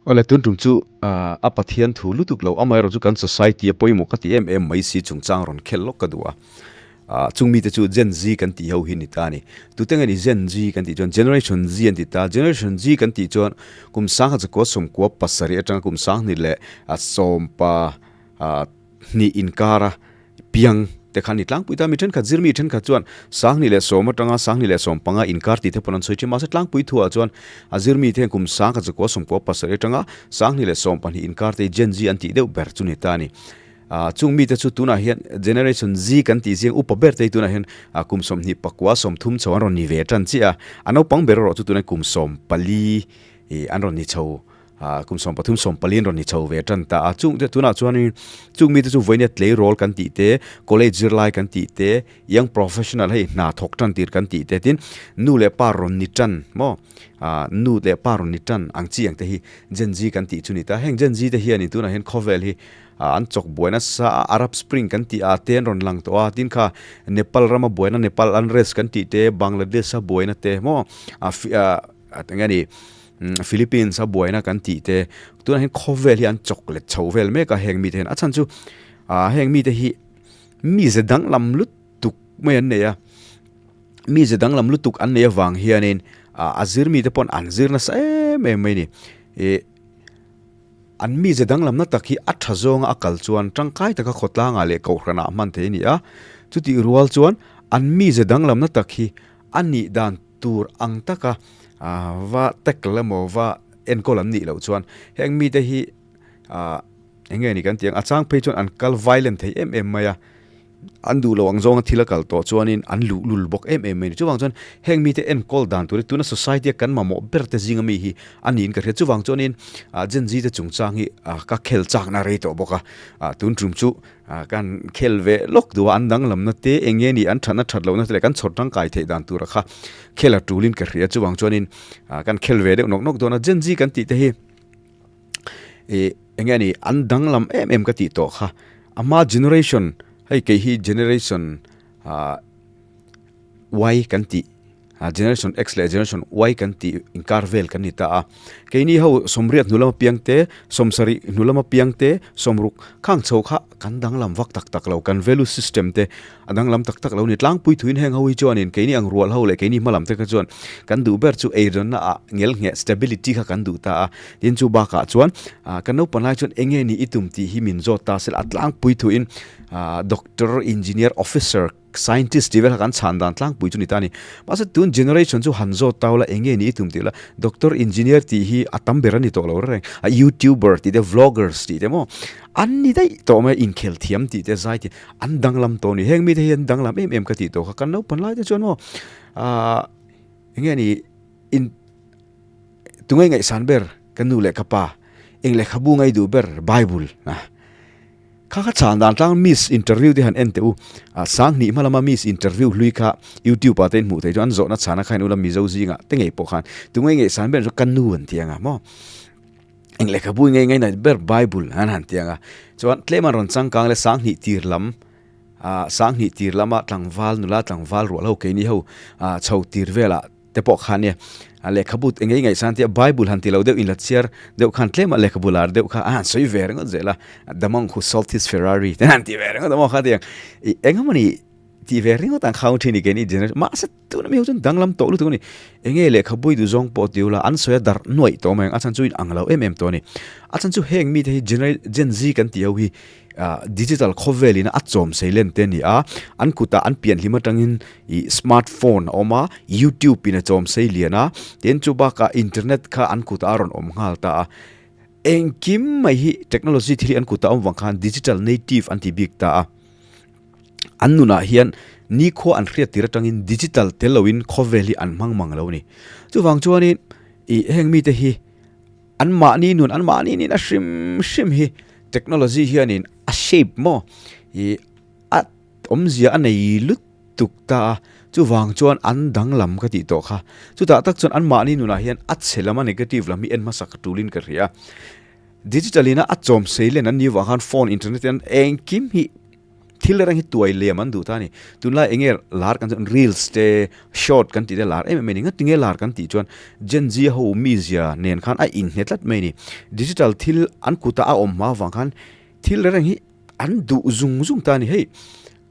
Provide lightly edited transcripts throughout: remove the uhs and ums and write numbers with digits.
Awle, tun tum chu a Pathian thu lutuk lo, amaherawh chu kan society a pawimawh ka ti em em mai si chungchang rawn khel lawk ka duh a. Chung mite chu Gen Z kan tih ho hi ni ta a ni. Tute nge ni Gen Z kan tih chuan Generation Z an ti ta. Generation Z kan tih chuan kum sangha chakua sawmkua pasarih atanga kum sanghnih leh sawmpa hnih inkara piang te kha a ni tlangpui ta. Mi thenkhat zirmi thenkhat chuan sanghnih leh sawm atanga sanghnih leh sawm panga inkar tih te pawn an sawi thin. Mahse tlangpui thuah chuan a zirmi te hian kum sangkhat zakua sawmkua pasarih atanga sanghnih leh sawm pahnih inkar te hi Gen Z an tih deuh ber chu ni ta a ni. Chung mite chu tunah hian Generation Z kan tih zing upa ber te hi tunah hian kum sawmhnih pakua sawmthum chho an rawn ni ve tan chiah a. A naupang ber erawh chu tunah kum sawmpali an rawn ni chho. Kum 13 sawmpali an rawn ni chho ve tan ta a, chung te tunah chuanin chung mite chu vawinia tleirawl kan tih te, college zirlai kan tih te, young professional hei hna thawk tan tir kan tih te tin nu leh pa rawn ni tan maw nu leh pa rawn ni tan ang chi ang te hi Gen Z kan tih chu ni ta. Heng Gen Z te hianin tunah hian khawvel hi an chawk buai nasa a, Arab Spring kan tih ah te an rawn lang tawh a, tin kha Nepal rama buaina Nepal unrest kan tih te, Bangladesh a buaina te maw enge ni Philippines a buaina kan tih te tunah hian khawvel hi an chawk let chho vel mek a heng mite hian a chhan chu ah heng mite hi mize danglam lutuk mai an nei a mize danglam lutuk an nei avang hianin ah a zir mite pawn an zir nasa em em mai a ni ih an mize danglamna tak hi a tha zawnga a kal chuan tangkai taka khawtlangah leh kohhranah hman thei a ni a chutih rual chuan an mize danglamna tak hi a nih dan tur ang taka va tackle emaw va enkawl an nih loh chuan heng mite hi eng nge ni kan tih ang a chang phei chuan an kal violent thei em em mai a an duh loh ang zawnga thil a kal tawh chuanin an luh lul bawk em em mai a ni chuvang chuan heng mite enkawl dan tur hi tuna society a kan mamawh ber te zinga mi hi a niin ka hria chuvang chuanin Gen Z te chungchang hi ka khel chakna rei tawh bawk a tun tum chu Kan khel ve lawk duh a, an danglamna te eng nge ni an thatna that lohna te leh kan chhawr tangkai theih dan tura kha khel a tulin ka hria chuvang chuanin kan khel ve deuh nawk nawk dawn a, Gen Z kan tih te hi ih eng nge ni an danglam em em ka tih tawh kha ama generation hei kei hi generation ah Y kan tih. Generation X leh Generation Y kan tih inkar vel kan ni ta a. Keini ho sawmriat hnu lama piang te, sawmsarih hnu lama piang te, sawmruk khang chho kha kan danglam vak tak tak lo, kan value system te a danglam tak tak lo ni. Tlangpui thuin heng ho hi chuanin keini ang rual ho leh keini hma lam te kha chuan kan duh ber chu eizawnna ah ngelngheh stability kha kan duh ta a. Tin chu bakah chuan kan naupang lai chuan enge ni i tum tih hi min zawt ta sela a tlangpui thuin doctor, engineer, officer, Scientist tih vel kha kan chhan dan tlangpui chu ni ta a ni. Mahse tun generation chu han zawt tau la eng nge ni i tum tih la doctor, engineer tih hi a tam ber a ni tawh lo reng. A youtuber tih te vloggers tih te maw an ni daih tawh mai inkhel thiam tih te zai tih an danglam tawh a ni. Heng mite hi an danglam em em ka tih tawh kha kan naupang lai te chuan maw ah eng nge ni in tunge ngaihsan ber ka nu leh ka pa eng lehkhabu ngaiduh ber bible ah. Kha kha chhan dan tlang miss interview te han en teh u. A Sanghnih hma lama miss interview hlui kha youtube ah te in hmuh theih chu an zawhna chhana kha in ula Mizo zingah te ngei pawh khan tunge ngei san ber chu ka nu an ti anga maw. Eng lehkhabu ngei ngei na ber bible an han ti anga. Chuan tlem an rawn changkang leh Sanghnih tir lam ah Sanghnih tir lama tlangval nula tlangval rual ho keini ho ah chho tir velah te pawh kha nia a lehkhabu eng nge i ngaihsan tia bible han ti lo deuh in la chhiar deuh khan tlem a lehkhabu lar deuh kha a han sawi ve ringawt zel a the monk who sold his ferrari te han ti ve ringawt a maw kha tiang i eng emawni ti ve ringawt ang khau thin i keini generation mahse tuna mi ho chuan danglam tawh lutuk a ni eng nge lehkhabu i duh zawng pawh ti ula an sawi a darh nuaih tawh mai ang a chhan chu in ang lo em em tawh a ni a chhan chu heng mite hi gen z kan tih ho hi Digital khawvelin a chawm sei len te a ni a, an kutah an pian hlim atangin ih smart phone a awm a, youtube in a chawm sei lian a, tin chu bakah internet kha an kutah a rawn awm nghal ta a. Engkim mai hi technology thil hi an kutah a awm vang khan digital native an ti bik ta a. An nunah hian nikhua an hriat tir atangin digital tel loin khawvel hi an hmang mang lo a ni. Chuvang chuanin ih heng mite hi. An mahni nun, an mahni nin a hrim hrim hi technology hianin a shape maw ih a awmzia a nei lutuk ta a, chuvang chuan an danglam ka tih tawh kha. Chutah tak chuan an mahni nunah hian a chhe lam a negative lam hi en hmasak tulin ka hria a. Digital ina a chawm sei len an ni vang khan phone, internet hian engkim hi. Thil reng hi tuai liam an duh ta a ni. Tunlai eng nge lar kan chuan reels te, short kan tih te lar em em mai a ni. Ngatinge lar kan tih chuan Gen Z ho mizia nen khan a inhne tlat mai a ni. Digital thil an kutah a awm hma avang khan thil reng hi an duh zung zung ta a ni. Hei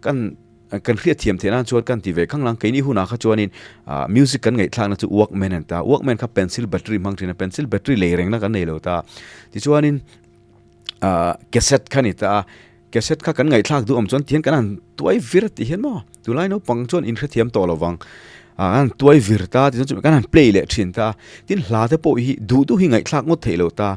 kan kan hriat thiam theih nan chuan kan ti ve khang lang keini hunah kha chuanin ah music kan ngaihthlakna chu walkman a ni ta. Walkman kha pencil battery hmang thin a, pencil battery lei rengna kan nei lo ta. Tichuanin ah cassette kha a ni ta a. Cassette kha kan ngaihthlak duh awm chuan tihian kan han tuai vir tih hian maw tunlai naupang chuan inhrethiam tawh lo vang ah kan han tuai vir ta tichuan chumi kan han play leh thin ta tin hla te pawh hi duh duh hi ngaihthlak ngawt theih lo ta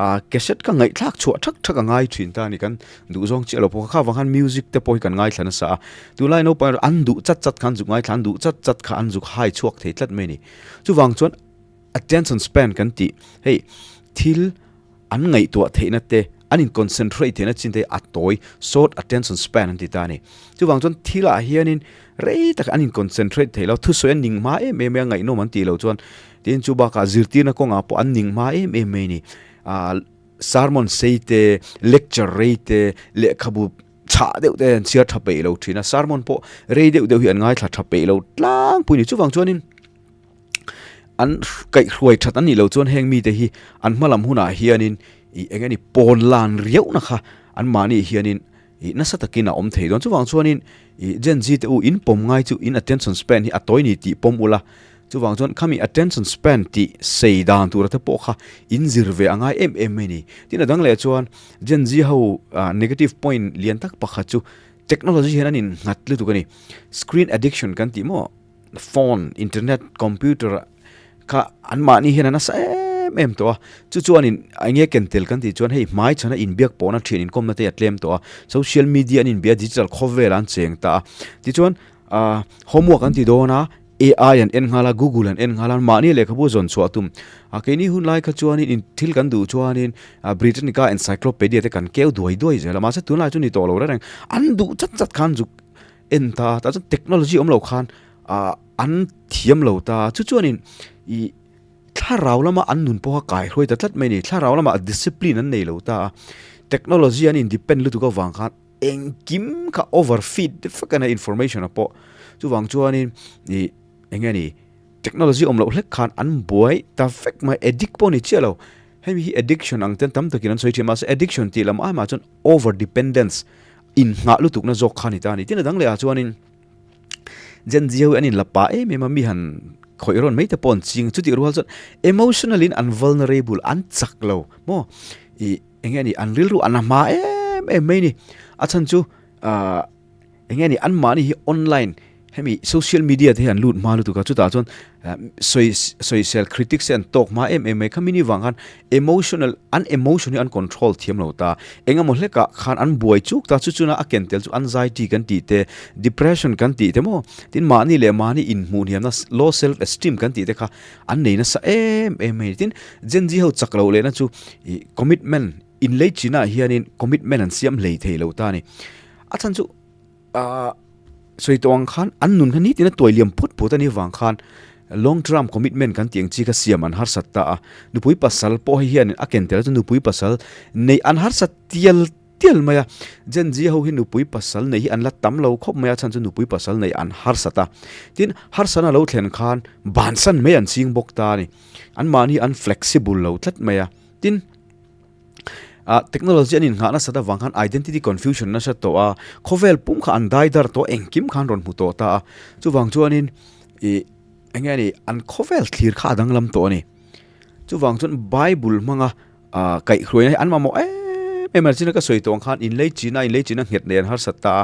ah cassette kha ngaihthlak chhuah thak thak a ngai thin ta a ni kan duh zawng chiah lo pawh kha vang khan music te pawh hi kan ngaithla nasa a tunlai naupang erawh an duh chat chat kha an zuk ngaithla an duh chat chat kha an zuk hai chhuak thei tlat mai a ni chuvang chuan attention span kan tih hei thil An ngaihtuah theihna te, an in concentrate theihna chin te hi a tawi, short attention span an ti ta a ni. Chuvang chuan thilah hianin rei tak an in concentrate theih lo, thusawi an ning hma em em mai a, ngaihnawm an tih loh chuan tin chu bakah zirtirna kawngah pawh an ning hma em em mai a ni. Aaa sermon sei te, lecture rei te, lehkhabu chhah deuh te an chhiar tha peih lo thin a, sermon pawh rei deuh deuh hi an ngaithla tha peih lo tlangpui a ni. Chuvang chuanin. An kaihhruai that an nih loh chuan heng mite hi an hma lam hunah hianin ih eng eng pawn lan riauhna kha an mahni hianin ih nasa takin a awm thei dawn. Chuvang chuanin ih Gen Z te u in pawm ngai chu in attention span hi a tawi ni tih pawm ula, chuvang chuan khami attention span tih sei dan tura te pawh kha in zir ve a ngai em em mai ni. Tin a dang leh chuan Gen Z ho negative point lian tak pakhat chu technology hian an innghat lutuk a ni. Screen addiction kan tih maw? Phone, internet, computer kha an mahni hian a nasa em em tawh a, chu chuanin eng nge ken tel kan tih chuan hei hmai chhana inbiak pawhna thian inkawmna te a tlem tawh a, social media an inbia digital khawvel an cheng ta a, tichuan ah homework an ti dawn a AI an en nghal a, google an en nghal a, mahni lehkhabu zawn chhuah tum a keini hun lai kha chuanin in thil kan duh chuanin Britannica encyclopedia te kan keu duai duai zel a, mahse tunlai chu ni tawh lo reng reng an duh chat chat khan zuk En ta tah chuan technology awm lo khan ah an thiam lo ta chu chuanin ih thlarau lama an nun pawha kai hruai ta tlat mai a ni thlarau lamah discipline an nei lo ta a technology an independ lutuk avang khan engkim kha over feed vek a nia information ah pawh chuvang chuanin ih eng nge ni technology awm loh hlek khan an buai ta vek mai addict pawh a ni chiah lo hemi hi addiction ang ten tam takin an sawi thin mahse addiction tih lam aimah chuan over dependence Innghah lutukna zawk kha a ni ta a ni. Tin a dang leh ah chuanin Gen Z ho hi an inla pah em em a, mi han khawih rawn mai te pawh an ching. Chutih rual chuan emotional in an vulnerable, an chak lo maw? Ih eng nge ni an rilru an a hma em em mai a ni. A chhan chu ah eng nge ni anmahni hi online Hemi social media te hi an lut hma lutuk a, chutah chuan sawi sawisel critics te an tawk hma em em mai. Khami ni vang khan emotional an emotion hi an control thiam lo ta. Eng emaw hlekah khan an buai chuk ta, chu chuna a ken tel chu anxiety kan tih te, depression kan tih te maw, tin mahni leh mahni inhmuh hniamna low self esteem kan tih te kha an nei nasa em em mai. Tin Gen Z ho chak loh lehna chu ih commitment inlei chinah hianin commitment an siam hlei thei lo ta a ni. A chhan chu. Ahh sawi tawh ang khan an nun kha nitin a tuai liam phut phut a nih vang khan long term commitment kan tih ang chi kha siam an harsat ta a, nupui pasal pawh hei hian a ken tel chu nupui pasal neih an harsat tial tial mai a, Gen Z ho hi nupui pasal neih hi an la tam lo khawp mai a chhan chu nupui pasal neih an harsat a, tin harsatna lo thlen khan bansan mai an ching bawk ta a ni, anmahni an flexible lo tlat mai a, tin. Ah technology an innghah nasat avang khan identity confusion nasa tawh a, khawvel pum kha an dai dar tawh a, engkim khan rawn hmu tawh ta a, chuvang chuanin ih eng nge ni an khawvel thlir kha a danglam tawh a ni. Chuvang chuan bible hmanga ah kaihhruaina hi an mamawh em em a, china ka sawi tawh ang khan inlei china inlei china nghet nei an harsat ta a,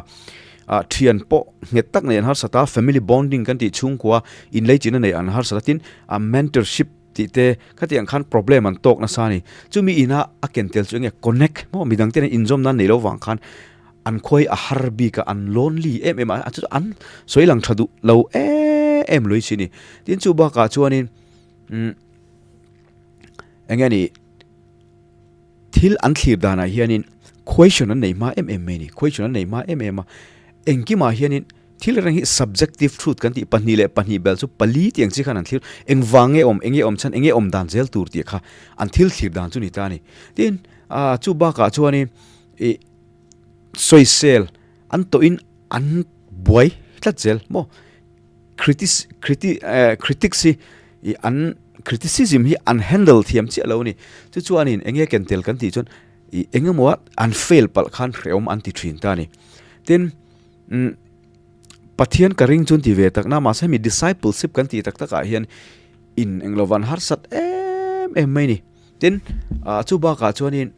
ah thian pawh nghet tak nei an harsat a, family bonding kan tih chhungkua inlei china nei an harsat a, tin ah mentorship Tih te, khatiang khan problem an tawk nasa a ni. Chumi ina a ken tel chu enge connect maw midang ten an inzawm nan nei lo vang khan an khuai a har bik a, an lonely em em a, chu chu an sawi lang tha duh lo em em lui chi a ni. Tin chu bakah chuanin umm enge ni thil an thlir danah hianin question an nei hma em em mai a ni, question an nei hma em em a, engkimah hianin Thil reng hi subjective truth kan tih 2 le 2 bel chu pali tih ang chi khan an thlir, engvang nge awm, enge awm chhan, enge awm dan zel tur tih kha an thil thlir dan chu ni ta a ni. Tin, ah chu bakah chuanin ih sawisel an tawhin an buai tlat zel maw critis criti eh critics hi ih an criticism hi an handle thiam chiah lo a ni. Chu chuanin eng nge ken tel kan tih chuan ih eng emaw a an fail palh khan hrehawm an ti thin ta a ni. Tin umm Pathian ka ring chu an ti ve tak na mahse hemi discipleship kan tih tak tak ah hian in englo van harsat em em mai a ni. Tin ah chu bakah chuanin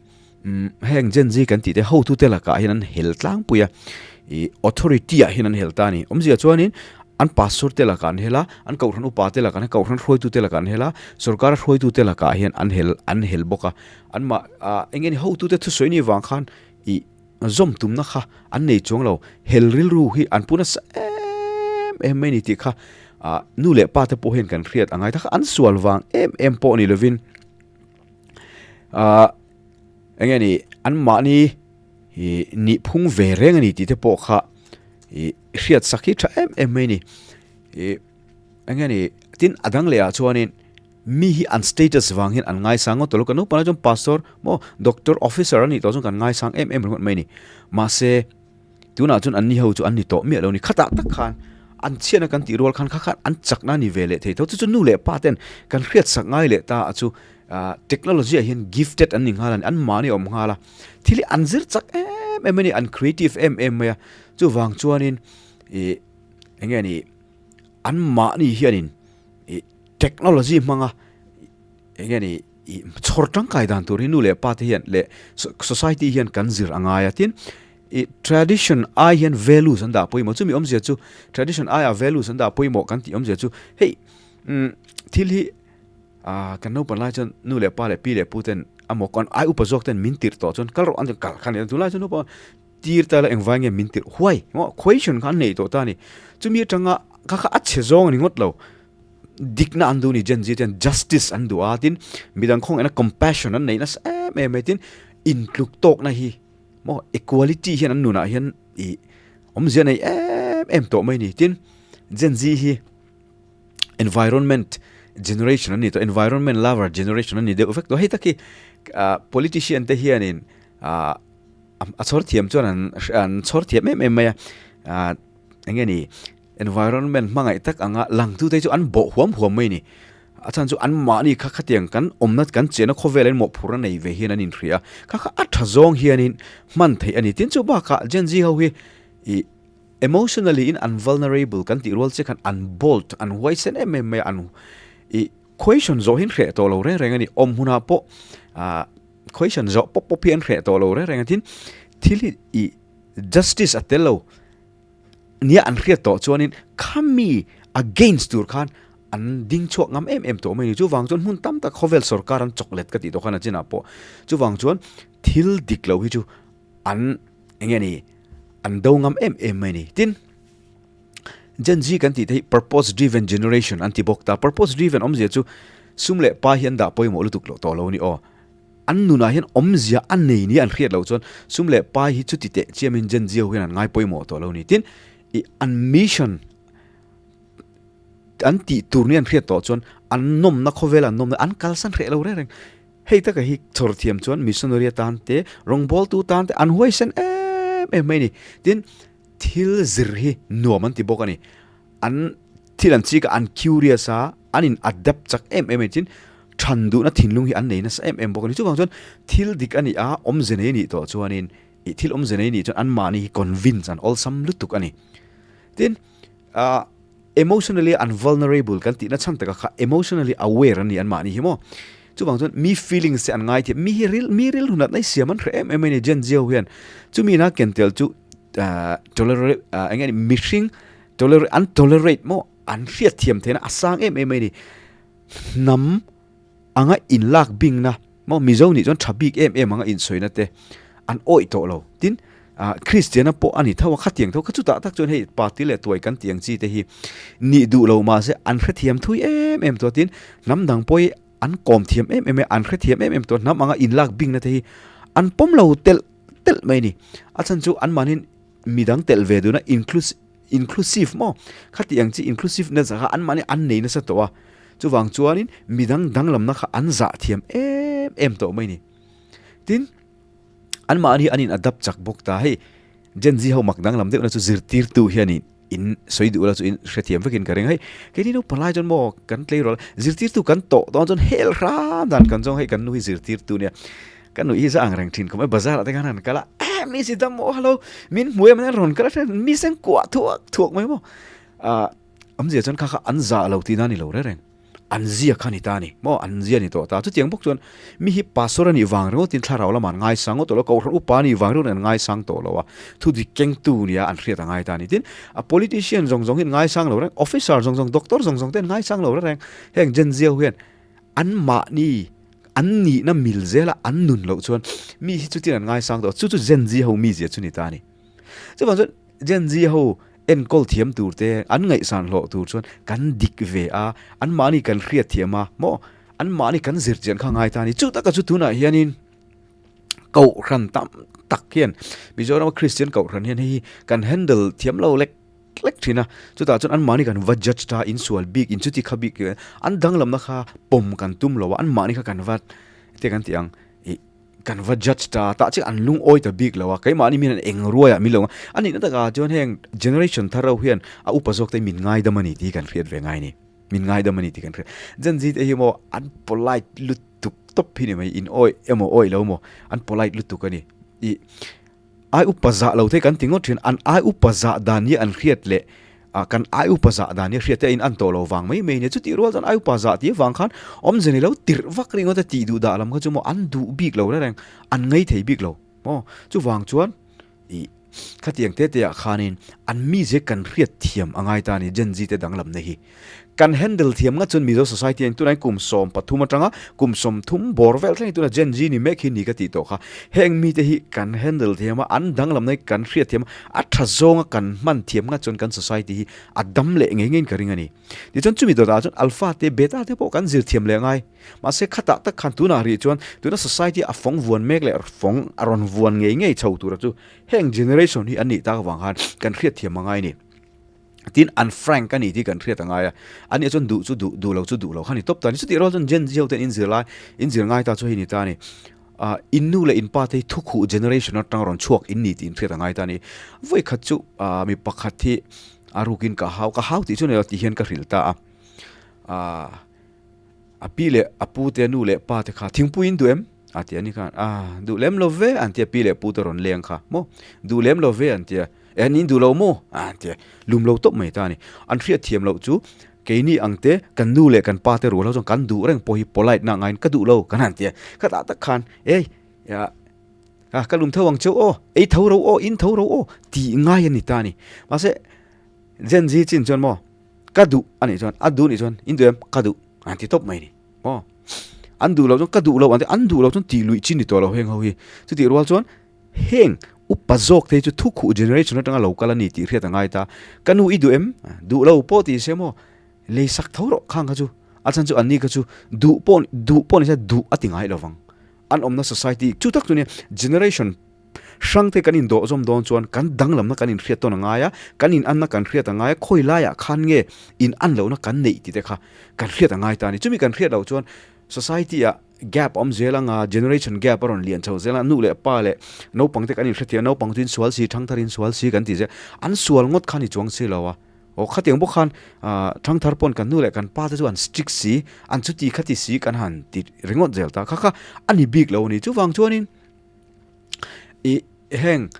umm heng Gen Z kan tih te hotute lakah hian an hel tlangpui a, ih authority ah hian an hel ta a ni. Awmzia chuanin an pastor te lakah an hel a, an kohhran upa te lakah an kohhran hruaitute lakah an hel a, sorkara hruaitute lakah hian an hel an hel bawk a. Anmah ah eng nge ni hotute thusawi ni vang khan ih zawm tumna kha an nei chuang lo, hel rilru hi an pu nasa em em mai ni tih kha ah nu leh pa te pawh hian kan hriat a ngai ta kha an sual vang em em pawh ni lovin ah eng nge ni an mahni ih nih phung ve reng a ni tih te pawh kha ih hriat sak hi tha em em mai ni ih eng nge ni tin a dang leh ah chuanin. Mi hi an status vang hian an ngaisang ngawt tawh lo, kan naupang lai chuan pastor maw doctor officer a nih tawh chuan kan ngaisang em em ringawt mai a ni. Mahse tunah chuan an ni ho chu an ni tawh miah lo a ni. Khatah tak khan an chhiatna kan tih rual khan kha khan an chakna a ni ve leh thei tho. Chu chu nu leh pa ten kan hriatsak ngai leh ta a chu technology ah hian gifted an ni nghal a ni, an mahni a awm nghal a. Thil hi an zir chak em em a ni, an creative em em mai a. Chuvang chuanin ih eng nge ni an mahni hianin ih Technology hmanga eng nge ni ih chhawr tangkai dan tur hi nu leh pa te hian leh society hian kan zir a ngai a tin ih tradition ai hian values an dah pawimawh chumi awmzia chu tradition aia values an dah pawimawh kan tih awmzia chu hei umm thil hi ah kan naupang lai chuan nu leh pa leh pi leh pu ten amaw kan ai upa zawk ten min tirh tawh chuan kal rawh an ti kal kha ni tunlai chuan naupang tir ta la engvai nge min tirh huai maw question kha an nei tawh ta a ni chumi atanga kha kha a chhe zawng a ni ngawt lo. Dikna an duh ni Gen Z ten justice an duh a tin midang khawng ena compassion an neih nasa em em mai tin intluk tawkna hi maw equality hian an nunah hian ih awmzia nei em em tawh mai ni tin Gen Z hi environment generation an ni tawh environment lover generation an ni deuh vek tawh hei tak hi ah politician te hianin ah a chhawr thiam chuan an an chhawr thiam em em mai a ah eng nge ni. Environment hmangaih tak anga langtute chu an bawh huam huam mai a ni. A chhan chu anmahni kha khatiang kan awmna kan chenna khawvel in mawhphurhna nei ve hian an inhria a, kha kha a tha zawng hianin hman theih a ni. Tin chu bakah Gen Z ho hi ih emotionally in an vulnerable kan tih rual che khan an bold, an huaisen em em mai a, an ih question zawh hi an hreh tawh lo reng reng a ni. Awm hunah pawh ah question zawh pawp pawp hi an hreh tawh lo reng reng a, tin thil hi ih justice a tel lo. Nia an hriat tawh chuanin khami against tur khan an ding chhuak ngam em em tawh mai a ni. Chuvang chuan hmun tam tak khawvel sorkar an chawk let ka tih tawh khan a chinah pawh chuvang chuan thil dik lo hi chu an eng nge ni an do ngam em em mai a ni. Tin, Gen Z kan tih te hi purpose driven generation an ti bawk ta. Purpose driven awmzia chu sum leh pa hi an dah pawimawh lutuk loh tawh lo a ni aw. An nunah hian awmzia a nei nia an hriat loh chuan sum leh pai hi chuti teh chiamin Gen Z ho hian an ngai pawimawh tawh lo ni. Tin, i an mission an tih tur nia an hriat tawh chuan an nawmna khawvela an nawmna an kalsan hreh lo reng reng. Hei taka hi chhawr thiam chuan missionary atan te, rawngbawltu tan te an huaisen em em mai a ni. Tin, thil zir hi nuam an ti bawk a ni. An thil an chik a, an curious a, an in adapt chak em em a ni. Tin, than duhna thinlung hi an nei nasa em em bawk a ni. Chuvang chuan thil dik a nih a, awmze nei a nih tawh chuanin ih thil awmze nei a nih chuan anmahni hi convince an awlsam lutuk a ni. Tin, ah emotionally an vulnerable kan tihna chhan taka kha emotionally aware an ni anmahni hi maw. Chuvang chuan mi feelings te an ngai thiam, mi hi ril mi rilru natna hi siam an hreh em em a ni Gen Z ho hian. Chumi ina ken tel chu ah tolerate ah eng nge ni mihring Tolerate, an tolerate maw? An hriat thiam theihna a sang em em mai a ni. Hnam anga inlak bingna maw Mizo nih chuan tha bik em em anga insawina te an awih tawh lo. Tin, ah Kristiana pawh a ni tho a, khatiang tho kha chutah tak chuan hei party leh tuai kan tih ang chi te hi nih duh lo mahse an hrethiam thui em em tawh a. Tin, hnam dang pawh hi an kawm thiam em em a, an hrethiam em em tawh a, hnam anga inlak bingna te hi an pawm lo telh telh mai a ni. A chhan chu anmahniin Midang telh ve duna inclusive maw? Khati ang chi inclusiveness kha anmahni an nei nasa tawh a, chuvang chuanin midang danglamna kha an zah thiam em em tawh mai ni. Tin, anmahni an in adapt chak bawk ta. Hei, Gen Z ho mak danglam deuhna chu zirtirtu hianin in sawi duh la chu in hrethiam vekin ka ring. Hei keini naupang lai chuan maw kan tleirawl zirtirtu kan tawh dawn chuan hel hram dan kan zawng hei kan nu hi zirtirtu nia ka nuih hi za ang reng thin khawp mai bazar ah te khan han kal a eh mi si dam maw hello min hmu em an rawn kal a then mi sen kuah thuak thuak mai maw ah awmzia chuan kha kha an zah lo tihna a ni lo reng reng. An zia kha ni ta a ni maw? An zia ni tawh ta. Chutiang bawk chuan mi hi pastor a nih vang ringawtin thlarau lamah an ngaisang ngawt tawh lo, kohhran upa a nih vang ringawtin an ngaisang tawh lo a, thu dik kengtu nia an hriat a ngai ta a ni. Tin, a politician zawng zawng hi an ngaisang lo reng, officer zawng zawng, doctor zawng zawng te an ngaisang lo reng reng. Heng Gen Z ho hian anmahni an nihna mil zela an nun loh chuan mi hi chutin an ngaisang tawh. Chu chu Gen Z ho mizia chu ni ta a ni. Chuvang chuan Gen Z ho enkawl thiam tur te, an ngaihsan hlawh tur chuan kan dik ve a, anmahni kan hriat thiam a, maw anmahni kan zir chian kha ngai ta a ni. Chu taka chu tunah hianin Kohhran tam tak hian Mizorama Kristian Kohhran hian hei hi kan handle thiam lo lek lek thin a, chutah chuan anmahni kan va judge ta, insual bik, inchuti kha bik an danglamna kha pawm kan tum lo a, anmahni kha kan va tia kan tih ang ih. Kan va judge ta tah chiah an lungawi ta bik lo a, keimahni min an eng ruai ah min lo a nihna takah chuan heng generation thar ho hian a upa zawk te min ngaidam a ni tih hi kan hriat ve ngai a ni, min ngaidam a ni tih kan hriat. Gen Z te hi maw an polite lutuk tawp hi ni mai, in awih emaw awih lo maw an polite lutuk a ni. Ih Ai upa zah lo te kan ti ngawt thin, an ai upa zah dan hi an hriat leh ah kan ai upa zah dan hi hriat te a in an tawh lo vang mai mai nia, chutih rual chuan ai upa zah tih avang khan awmze ni lo tirh vak ringawt a tih duh dah lam kha chu maw an duh bik lo reng reng, an ngei thei bik lo maw, chuvang chuan ih khatiang te te ah khanin an mize kan hriat thiam a ngai ta a ni Gen Z te danglamna hi. Kan handle thiam ngat chuan Mizo society hian tunai kum 13 atanga kum 30 bawr vel thleng hi tuna Gen Z ni mek hi ni ka tih tawh kha. Heng mite hi kan handle thiam a, an danglamna hi kan hriat thiam a, a tha zawnga kan hman thiam ngat chuan kan society hi a dam leh ngei ngeiin ka ring a ni. Tichuan chumi dawtah chuan alpha te beta te pawh kan zir thiam leh ngai. Mahse khatah tak khan tunah rih chuan tuna society a fawng vuan mek leh fawng a rawn vuan ngei ngei chho tura chu heng generation hi an nih tak avang khan kan hriat thiam a ngai a ni. Tin, an frank a ni tih kan hriat a ngai a, a nih chuan duh chu duh, duh lo chu duh lo kha a ni tawp ta a ni. Chutih rual chuan Gen Z ho ten in zir lai, in zir ngai ta chu hei ni ta a ni. Ah, in nu leh in pa te hi thukhuh generation atang rawn chhuak in ni tih in hriat a ngai ta a ni. Vawi khat chu ah mi pakhat hi a rukin ka hau, ka hau tih chu ni lo tih hian ka hrilh ta a. Ah. A pi leh a pu te nu leh pa te kha thingpui in duh em? A ti a ni khan a duh lem lo ve an ti a pi leh pu te rawn leng kha maw duh lem lo ve an ti a e an in duh lo maw an ti a lum lo tawp mai ta a ni. An hriat thiam loh chu keini ang te kan nu leh kan pa te rual ho chuan kan duh reng pawh hi polite na ngaiin ka duh lo kan han ti a khatah tak khan ei a ka lum tho ang cheu aw ei tho ro aw in tho ro aw tih ngai a ni ta a ni. Mahse Gen Z chin chuan maw Ka duh a nih chuan, a duh nih chuan in duh em? Ka duh an ti tawp mai ni maw? An duh loh chuan ka duh lo an ti, an duh loh chuan tih luih chi ni tawh lo heng ho hi. Chutih rual chuan heng upa zawk te hi chu thukhuh generation atanga lo kal a ni tih hriat a ngai ta. Ka nu i duh em? Duh lo pawh ti se maw? Lei sak tho rawh khang kha chu. A chhan chu an ni kha chu duh pawh duh pawh ni se duh a ti ngai lo vang. An awmna society chu tak chu nia generation Hrang te kan indawh zawm dawn chuan kan danglamna kan inhriat tawn a ngai a, kan inanna kan hriat a ngai a, khawi laiah khan nge inan lohna kan neih tih te kha kan hriat a ngai ta a ni. Chumi kan hriat loh chuan society ah gap a awm zel anga, generation gap a rawn lian chho zel a, nu leh pa leh naupang te kan inhrethiam a, naupang chu insual si, thangthar insual si kan ti zel, an sual ngawt kha ni chuang si lo a. Aw khatiang bawk khan thangthar pawn kan nu leh kan pa te chu an strict si, an chuti khati si kan han ti ringawt zel ta kha kha a ni bik lo a ni. Chuvang chuanin. I heng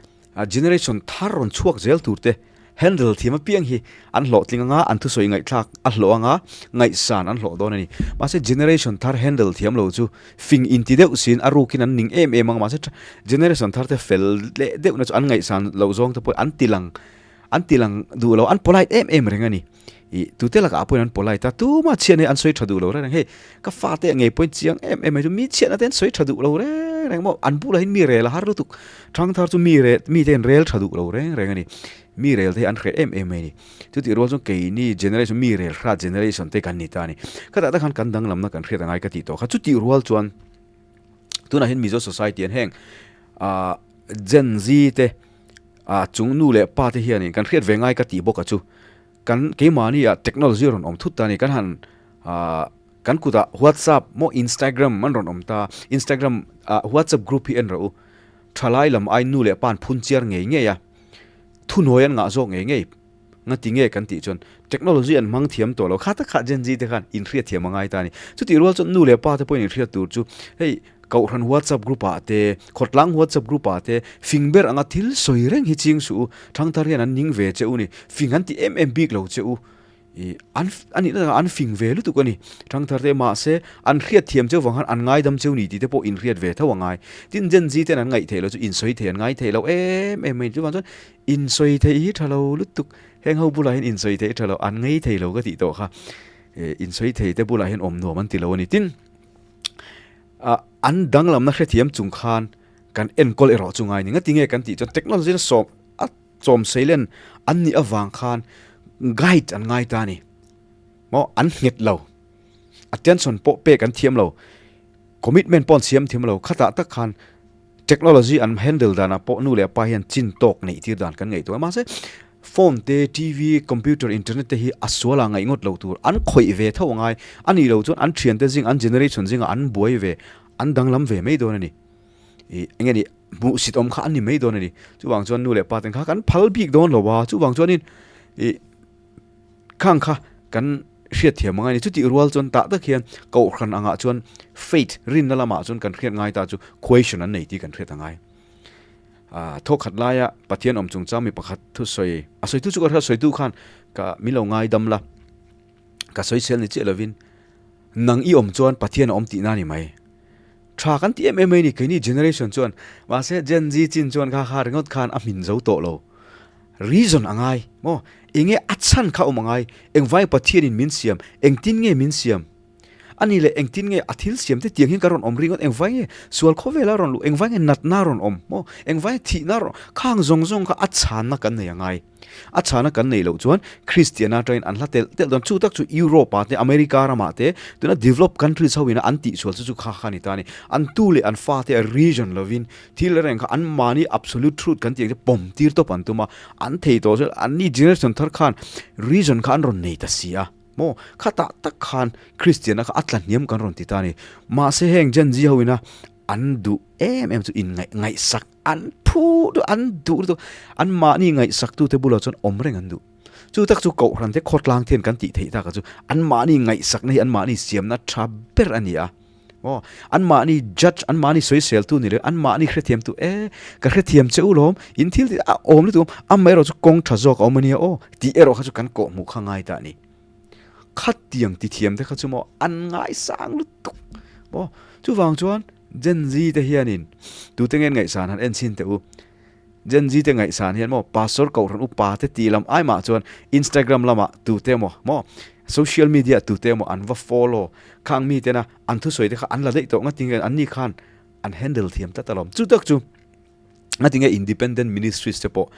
generation thar rawn chhuak zel tur te handle thiam apiang hi an hlawhtling anga an thusawi ngaihthlak a hlawh anga ngaihsan an hlawh dawn a ni. Mahse generation thar handle thiam lo chu fing inti deuh siin a rukin an ning em em ang mahse generation thar te fel leh deuhna chu an ngaihsan loh zawng te pawh an ti lang An ti lang duh lo, an polite em em reng a ni. Ih, tute lakah pawhin an polite a, tuma chhiatna hi an sawi tha duh lo reng reng. Hei, ka fate ngei pawhin chiang em em mai chu mi chhiatna te an sawi tha duh lo reng reng maw? An bulah hian mi rel a har lutuk. Thangthar chu mi rel, mite an rel tha duh lo reng reng a ni. Mi rel te hi an hreh em em mai a ni. Chutih rual chuan keini generation, mi rel hrat generation te kan ni ta a ni. Khatah tak khan kan danglamna kan hriat angai ka tih tawh kha. Chutih rual chuan tunah hian Mizo society an heng ah Gen Z te, A chung nu leh pa te hianin kan hriat ve ngai ka tih bawk a chu kan keimahni ah technology rawn awm thut ta a ni kan han ah kan kutah whatsapp maw instagram an rawn awm ta instagram ah whatsapp group hi en rawh u thalai lam ai nu leh pa an phun chiar ngei ngei a. Thunawi an ngah zawk ngei ngei. Ngati nge kan tih chuan technology an hmang thiam tawh lo. Kha tak kha Gen Z te khan inhriat thiam a ngai ta a ni. Chutih rual chuan nu leh pa te pawhin inhriat tur chu hei Kohhran WhatsApp group ah te, khawtlang WhatsApp group ah te fing ber anga thil sawi reng hi ching suh u. Thangthar hian an ning ve che u ni. Fing an ti em em bik lo che u. Ih, an, a nihna takah an fing ve lutuk a ni. Thangthar te mahse an hriat thiam cheu vang khan an ngaidam cheu ni tih te pawh inhriat ve tho a ngai. Tin, Gen Z ten an ngaih theih loh chu insawi thei an ngai thei lo em em mai ni. Chuvang chuan insawi theih hi tha lo lutuk. Heng ho bulah hian insawi theih tha lo, an ngei thei lo ka tih tawh kha. Ih, insawi thei te bulah hian awm nuam an ti lo a ni. Tin, ah, an danglamna hrethiam chung khan kan enkawl erawh chu ngai ni. Ngatinge kan tih chuan technology na sawm a chawm seilen an nih avang khan guide an ngai ta a ni. Maw an nghet lo. Attention pawh pek an thiam lo. Commitment pawh an siam thiam lo. Khatah tak khan technology an handle danah pawh nu leh pa hian chin tawk neih tir dan kan ngaihtuah a. Mahse phone te, TV, computer, internet te hi a sual ah ngaih ngawt lo tur. An khawih ve tho a ngai. A nih loh chuan an thiante zing, an generation zingah an buai ve, an danglam ve mai dawn a ni. Ih eng nge ni hmuhsit awm kha an ni mai dawn a ni. Chuvang chuan nu leh pa ten kha kan phal bik dawn lo a, chuvang chuanin ih khang kha kan hriat thiam angai a ni. Chutih rual chuan tah tak hian kohhran angah chuan faith rinna lamah chuan kan hriat ngai ta chu question an nei tih kan hriat angai. Ah thawkhat laia Pathian awm chungchang mi pakhat thusawi a sawitu chu ka hria sawitu khan ka min lo ngaidam la ka sawisel ni chiah lovin nang i awm chuan Pathian a awm tihna a ni mai. Tha kan ti em em mai ni keini generation chuan mahse Gen Z chin chuan kha kha ringawt khan a hmin zo tawh lo. Reason a ngai maw? Enge a chhan kha awm a ngai? Engvai Pathianin min siam? Engtin nge min siam? A ni leh engtin nge a thil siam te tiang hian ka rawn awm ringawt? Engvai nge sual khawvela rawn luh? Engvai nge natna rawn awm maw? Engvai nge thihna rawn khang zawng zawng kha a chhanna kan nei a ngai. A chhana kan neih loh chuan Kristiana atangin an hla telh telh dawn. Chu tak chu Europe ah te, America ramah te, tuna developed countries ho ina an tihsual chu chu kha kha a ni ta a ni. An tu leh an fate a region lovin thil reng kha an mahni absolute truth kan tih ang chu pawm tir tawp an tum a, an thei tawh chu anni generation thar khan region kha an rawn nei ta si a. Maw? Khatah tak khan Kristiana kha a tla hniam kan rawn ti ta a ni. Mahse heng Gen Z ho ina an duh em em chu inngaih ngaihsak an phu duh an duh lutuk an mahni ngaihsaktute bulah chuan awm reng an duh. Chu tak chu Kohhran te khawtlang thian kan tih theih taka chu an mahni ngaihsakna hi an mahni siamna tha ber a ni a. Aw, an mahni judge, an mahni sawiseltu ni lo, an mahni hrethiamtu e, ka hrethiam che u lawm, in thil tih a awm lutuk amaherawh chu kawng tha zawk a awm a nia aw tih erawh kha chu kan kawhhmuh kha ngai ta a ni. Khatiang tithiam te kha chu maw an ngaisang lutuk maw. Chuvang chuan Gen Z te hianin tute nge an ngaihsan han en chhin teh u. Gen Z te ngaihsan hian maw pastor kohhran upa te tih lam ai mah chuan Instagram lamah tute emaw maw social media tute emaw an va follow khang mi tena an thusawi te kha an la daih tawh ngatinge anni khan an handle thiam tlat alawm. Chu tak chu ngatinge independent ministries te pawh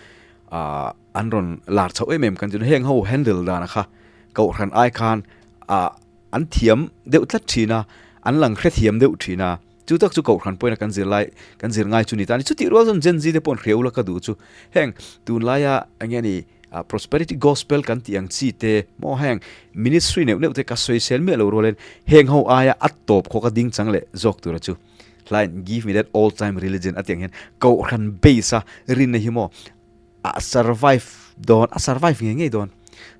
ah an rawn lar chhoh em em kan ti heng ho handle dana kha kohhran ai khan ah an thiam deuh tlat thin a, an lang hrethiam deuh thin a, chu tak chu kohhran pawhin a kan zir lai kan zir ngai chu ni ta a ni. Chutih rual chuan Gen Z te pawh an hria ula ka duh chu heng tunlaia eng nge ni prosperity gospel kan tih ang chi te maw heng ministry neuh neuh te ka sawisel miah lo rualin heng ho aia a tawp khawk a ding chang leh zawk tura chu hlain give me that old time religion a tih ang hian kohhran base a rinna hi maw a survive dawn a survive ngei ngei dawn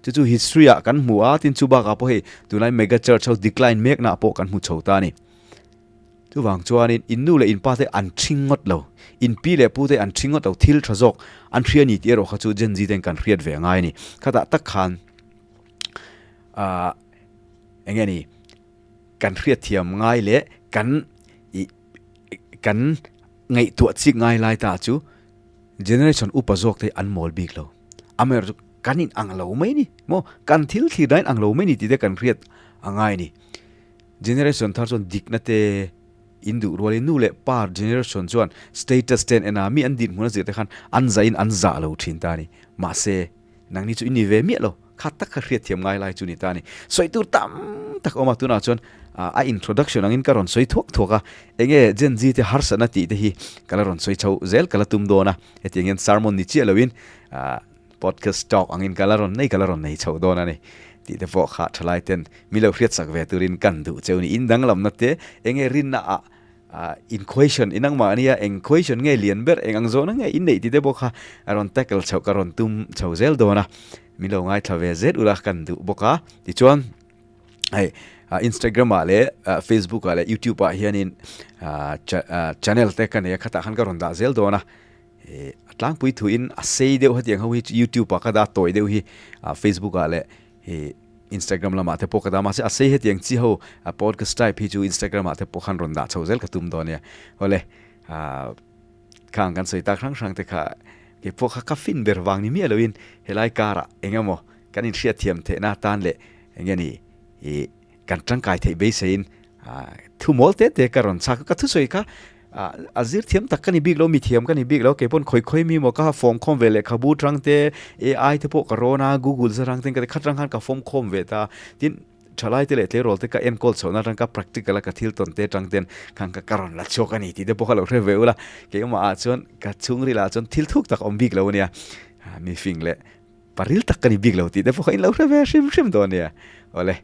chu chu history ah kan hmu a tin chu bakah pawh hei tunlai mega church ho decline mek na pawh kan hmu chho ta a ni chuvang chuanin in nu leh in pa te an ṭhing ngawt lo in pi leh pu te an ṭhing ngawt lo thil ṭha zawk an hria ni tih erawh kha chu Gen Z ten kan hriat ve a ngai a ni khatah tak khan ah eng nge ni kan hriatthiam ngai leh kan ih kan ngaihtuah chik ngai lai ta chu Generation upa zawk te hi an mawl bik lo. Amaherawhchu chu kan in ang lo mai ni maw? Kan thil thlir dan in ang lo mai ni tih te kan hriat a ngai ni. Generation thar chuan dikna te in duh rualin nu leh pa generation chuan status te an en a, mi an dinhmun a zir te khan an zah in an zah lo thin ta a ni. Mahse, nangni chu i ni ve miah lo. Kha tak kha hriatthiam ngai lai chu ni ta a ni. Sawi tur tam tak a awm a, tunah chuan a introduction angin ka rawn sawi thuak thuak a, enge Gen Z te harsatna tih te hi ka la rawn sawi chho zel ka la tum dawn a, hetiang hian sermon ni chiah loin podcast talk angin ka la rawn nei ka la rawn nei chho dawn a ni tih te pawh kha thalai ten mi lo hriatsak ve turin kan duh cheu ni. In danglamna te enge rinna ah. In question in ang mahnia eng question nge lian ber eng ang zawhna nge in neih tih te pawh kha a rawn tackle chhoh ka rawn tum chho zel dawn a, min lo ngaithla ve zet ula kan duh bawk a. Tichuan hei Instagram ah leh Facebook ah leh YouTube ah hianin channel te ka nei a khatah khan ka rawn dah zel dawn a, a tlangpui thuin a sei deuh hetiang ho hi YouTube ah ka dah tawi deuh hi Facebook ah leh Instagram lamah te pawh ka dah mahse a sei hetiang chi ho a podcast type hi chu Instagram ah te pawh khan rawn dah chho zel ka tum dawn nia. Awle khang kan sawi tak hrang hrang te kha kei pawh kha ka fin ber vang ni miah loin helai karah eng emaw kan inhriat thiam theihna atan leh eng nge ni ih Kan tangkai theih beiseiin thu mawl te te ka rawn chhak a, ka thusawi kha a zir thiam tak ka ni bik lo, mi thiam ka ni bik lo, kei pawn khawi khawi mi maw ka fawm khawm ve lehkhabu tang te, AI te pawh ka rawn a, Google zarang ten ka ti khat rang khan ka fawm khawm ve ta, tin thalai te leh tleirawl te ka enkawl chhohna atang ka practical a ka thil tawn te tang ten khan ka ka rawn la chhuak a ni tih te pawh kha lo hre ve ula, keimah ah chuan ka chhungril ah chuan thil thuk tak awm bik lo a nia, mi fing leh Paril tak ka ni bik lo tih te pawh kha in lo hre ve hrim hrim dawn nia. Awle,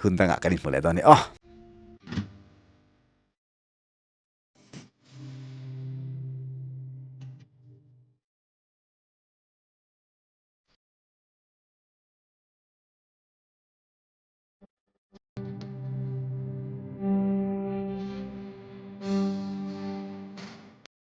hun dangah kan inhmu leh dawn nia aw.